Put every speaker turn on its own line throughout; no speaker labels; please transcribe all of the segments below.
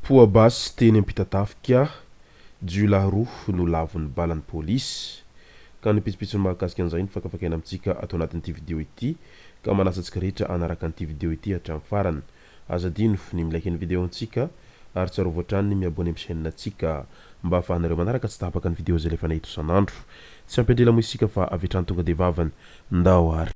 Poa-basy teny Ampitatafika, jiolahy roa no lavon'ny balan'ny polisy. Ka ny pitsopitsony mahakasika an'izay no fakafakaina amintsika ato anatin'ity video ity, ka manasa antsika rehetra hanaraka an'ity video ity hatramin'ny farany. Aza adino ny mi-like ny video antsika ary tsarovy hatrany ny mi-abonner amin'ny chaîne antsika mba ahafahanareo manaraka tsy tapaka ny video izay alefanay eto isan'andro. Tsy ampy andrela moa isika fa avy hatrany tonga dia vavany. Ndao ary.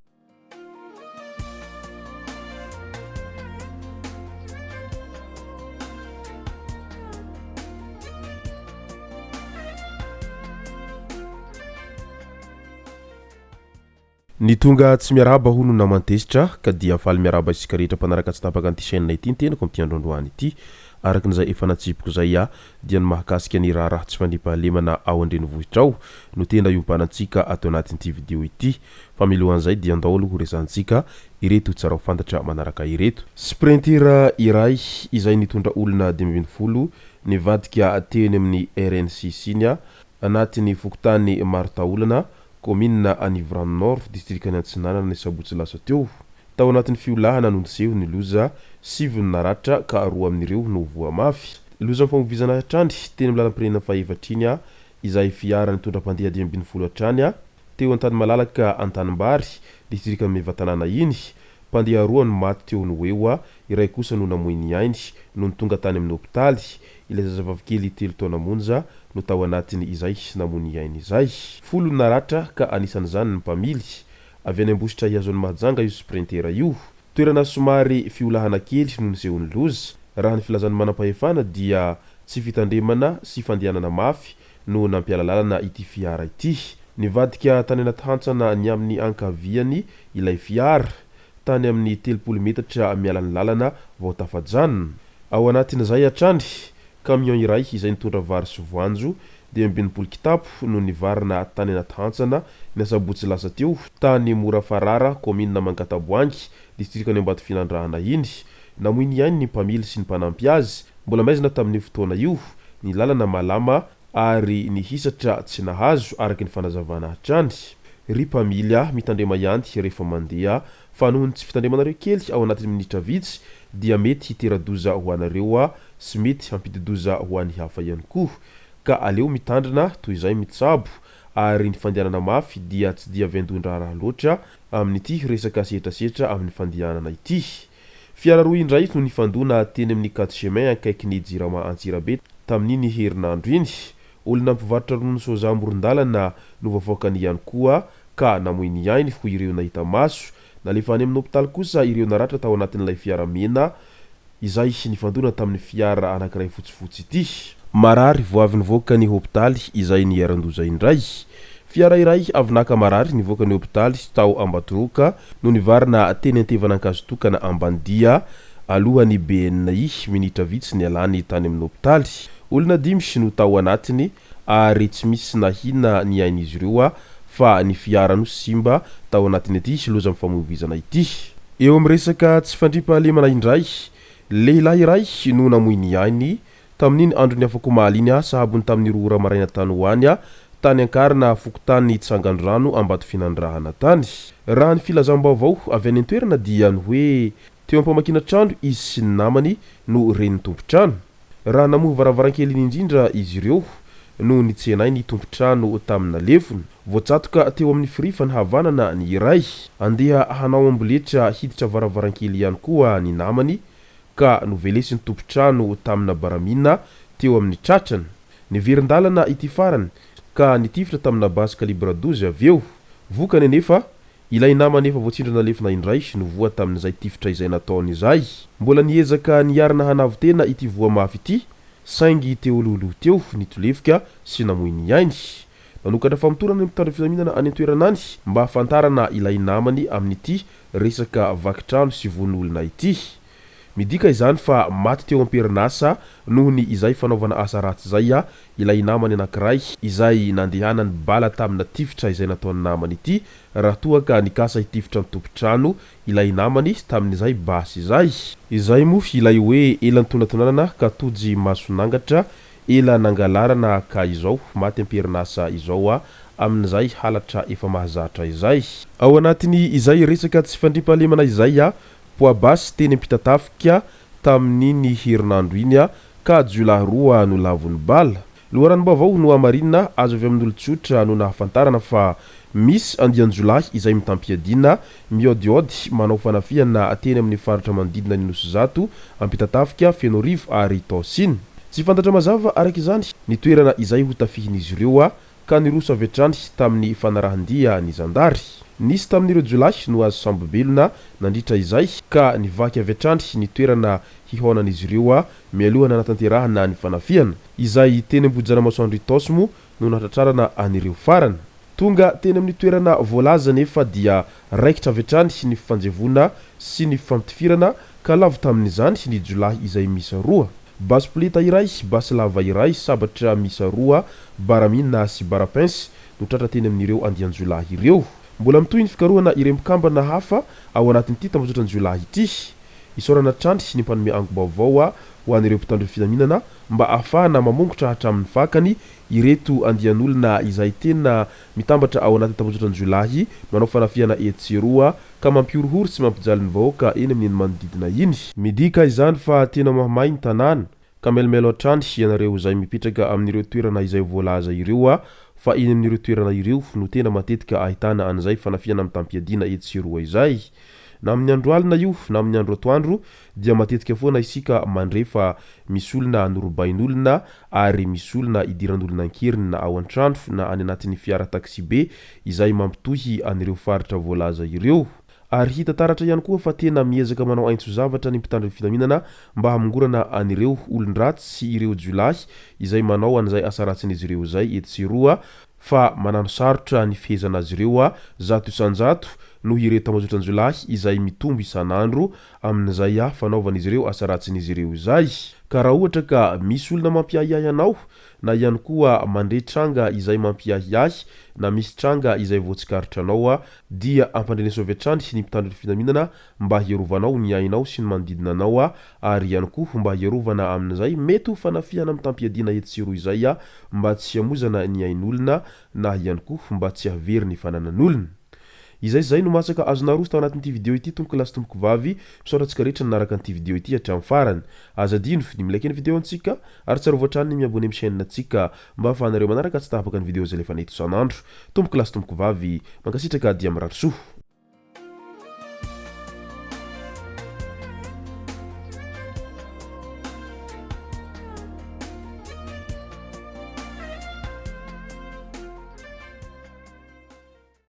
Ny tonga tsy miarahaba hono naman-tezitra ka dia faly miarahaba isika rehetra mpanaraka tsy tapaka an'ity chaîne ity ny tenako amin'ity andro androany ity. Araka ny izay efa natsipiko izay aho dia ny mahakasika ny raharaha tsy fandriampahalemana ao an-drenivohitra ao no tena iompanantsika ato anatin'ity video ity. Fa milohan'izay dia andao aloha ho resahantsika ireto tsara ho fantatra manaraka ireto. Sprinter iray izay nitondra olona 15 nivadika teny amin'ny RNC Sinia anatin'ny fokontany Marotaolana, kaominina Anivorano Nord, distrikan'i Antsinanana ny sabotsy lasa teo. Tao anatin'ny fiolahana no niseho ny loza, sivy no naratra ka roa amin'ireo no voa mafy. Lozam-pamoizana hatrany teny amin'ny lalam-pirenena fahefatra iny izay fiara nitondra mpandeha 15 hatrany teo Antanimalalaka Antanimbary, distrikan'i Maevatanàna iny. Mpandeha roa no maty teo no ho eo, iray kosa no namoy ny ainy nony tonga tany amin'ny hopitaly. Ilay zazavavikely telo taona monja no tao anatiny izay namoy ny ainy izay. Folo no naratra ka anisan'izany ny mpamily. Avy any Ambositra hihazo an'i Mahajanga io sprinter io. Toerana somary fiolahana kely no nisehoan'ny loza. Raha ny filazan'ny manampahefana dia tsy fitandremana sy fandehanana mafy no nampiala lalana ity fiara ity. Nivadika tany anaty hantsana ny amin'ny ankaviany ilay fiara, tany amin'ny 30 metatra miala ny lalana vao tafajanona. Ao anatin'izay hatrany, camion iray izay nitondra vary sy voanjo 65 kitapo no nivarina tany anaty hantsana ny asabotsy lasa teo, tany Morafarara, kaominina Mangataboahangy, distrikan'i Ambatofinandrahana iny. Namoy ny ainy ny mpamily sy ny mpanampy azy. Mbola maizina tamin'io fotoana io ny lalana malama ary ny hisatra tsy nahazo, araka ny fanazavana hatrany. Ry mpamily a, mitandrema ihany rehefa mandeha fa noho ny tsy fitandremanareo kely ao anatin'ny minitra vitsy dia mety hitera-doza ho anareo sy mety hampidi-doza ho an'ny hafa ihany koa. Ka aleo mitandrina toy izay mitsabo ary ny fandehanana mafy dia tsy dia vaindohan-draharaha loatra amin'ity resaka setrasetra amin'ny fandehanana ity. Fiara roa indray no nifandona teny amin'ny quatre chemin akaikin'ny Jirama Antsirabe tamin'iny herinandro iny. Olona mpivarotra ronono soja amoron-dalana no voafaokany ihany koa ka namoy ny ainy, hoy ireo nahita maso. Nalefa any amin'ny hopitaly kosa ireo naratra tao anatin'ilay fiara mena izay nifandona tamin'ny fiara anankiray fotsifotsy ity. Marary vao avy nivoaka ny hopitaly izay niharan-doza indray. Fiara iray avy naka marary nivoaka ny hopitaly tao Ambatoroka no nivarina teny Antevan'Ankazotokana Ambanidia alohan'ny BNI minitra vitsy nialany tany amin'ny hopitaly. Olona dimy no tao anatiny ary tsy misy nahina ny ain'izy ireo fa ny fiara no simba tao anatin'ity lozam-pifamoivoizana ity. Eo amin'ny resaka tsy fandriampahalemana indray, lehilahy iray no namoy ny ainy tamin'iny andron'ny afakomaly iny sahabo ny tamin'ny roa ora maraina tany ho any, tany Ankarana, fokontany Tsangandrano, Ambatofinandrahana tany. Raha ny filazam-baovao avy any an-toerana dia ny hoe teo am-pamakiana trano izy sy ny namany no ren'ny tompon-trano. Raha namoha varavarankely iny indrindra izy ireo no nitsenay ny tompon-trano tamina lefona. Voatsatoka teo amin'ny firifany havanana ny iray. Andeha hanao amboletra hiditra varavarankely ihany koa ny namany ka novelesin'ny tompon-trano tamina baramina teo amin'ny tratrany. Niverin-dalana ity farany ka nitifitra tamina basy calibre 12 avy eo. Vokany anefa, Ilay namany efa voatsindrona lefona indray no voa tamin'izay tifitra izay nataony izay. Mbola niezaka niarina hanavo-tena ity voa mafy ity, saingy teo alohaloha teo nitolefika sy namoy ny ainy. Nanokatra famotorana ny mpitandro filaminana any an-toerana any mba hahafantarana ilay namany amin'ity resaka vaky trano sy vono olona ity. Midika izany fa maty teo am-perinasa noho ny izay fanaovana asa ratsy izay ilay namany anankiray izay nandehanany bala tamina tifitra izay nataon'ny namany ity raha toa ka nikasa hitifitra ny tompon-trano ilay namany tamin'izay basy izay. Izay moa ilay hoe ela nitonatonanana ka tojo mason'angatra, ela nangalarana ka izao maty am-perinasa izao amin'izay halatra efa mahazatra izay. Ao anatin'ny izay resaka tsy fandriampahalemana izay, Poa-basy teny Ampitatafika tamin'iny herinandro iny. ka jiolahy roa no lavon'ny bala. Loharanom-baovao nohamarinina azo avy amin'olon-tsotra no nahafantarana fa misy andian-jiolahy izay mitam-piadiana mihaodihaody manao fanafihana teny amin'ny faritra manodidina ny Nosizato, Ampitatafika, Fenoarivo ary Itaosy iny. Tsy fantatra mazava araka izany ny toerana izay hotafihin'izy ireo ka niroso avy hatrany tamin'ny fanarahan-dia ny zandary. Nisy tamin'ireo jiolahy no azo sambo-belona nandritra izay ka nivaky avy hatrany ny toerana hihaonan'izy ireo mialoha nanatanterahana ny fanafihana. Izay teny Ambohijanamasoandro Itaosy moa no nahatratrarana an'ireo farany. Tonga teny amin'ny toerana voalaza anefa dia raikitra avy hatrany ny fifanjevoana sy ny fifampitifirana ka lavo tamin'izany ny jiolahy izay miisa roa. Basy poleta iray, basy lava iray, sabatra miisa roa, baramina sy bara pince no tratra teny amin'ireo andian-jiolahy ireo. Mbola mitohy ny fikarohana ireo mpikambana hafa ao anatin'ity tambajotran-jiolahy ity. Isaorana hatrany ny mpanome angom-baovao ho an'ireo mpitandro ny filaminana mba ahafahana mamongotra hatramin'ny fakany ireto andian'olona izay tena mitambatra ao anatin'ny tambajotran-jiolahy manao fanafihana etsy sy eroa ka mampihorohoro sy mampijaly ny vahoaka eny amin'iny manodidina iny. Midika izany fa tena mahamay ny tanàna ka mailomailo hatrany ianareo izay mipetraka amin'ireo toerana izay voalaza ireo fa eny amin'ireo toerana ireo no tena matetika ahitana an'izay fanafihana mitam-piadiana etsy sy eroa izay. Na amin'ny andro alina io na amin'ny andro atoandro dia matetika foana isika mandre fa misy olona norobain'olona ary misy olona idiran'olona an-keriny na ao an-trano na any anatin'ny fiara taxi-be izay mampitohy an'ireo faritra voalaza ireo. Ary hita taratra ihany koa fa tena miezaka manao aintso zavatra ny mpitandro ny filaminana mba hamongorana an'ireo olon-dratsy sy ireo jiolahy izay manao an'izay asa ratsin'izy ireo izay etsy sy eroa fa manano sarotra ny fehezana azy ireo 100% noho ireo tambajotran-jiolahy izay mitombo isan'andro amin'izay fanaovan'izy ireo asa ratsin'izy ireo izay. Ka raha ohatra ka misy olona mampiahiahy anao na ihany koa mandre tranga izay mampiahiahy na misy tranga izay voatsikaritranao dia ampandreneso avy hatrany ny mpitandro ny filaminana mba hiarovanao ny ainao sy ny manodidina anao ary ihany koa mba hiarovana amin'izay mety ho fanafihana mitam-piadiana etsy sy eroa izay mba tsy hamoizana ny ain'olona na ihany koa mba tsy hahavery ny fananan'olona. Izay izay no masaka azo naroso tao anatin'ity video ity tompoko lahy sy tompoko vavy, misaotra antsika rehetra nanaraka an'ity video ity hatramin'ny farany. Aza adino ny mi-like ny video antsika ary tsarovy hatrany ny mi-abonner amin'ny chaîne antsika mba ahafahanareo manaraka tsy tapaka ny video izay alefanay eto isan'andro. Tompoko lahy sy tompoko vavy, mankasitraka dia mirary soa.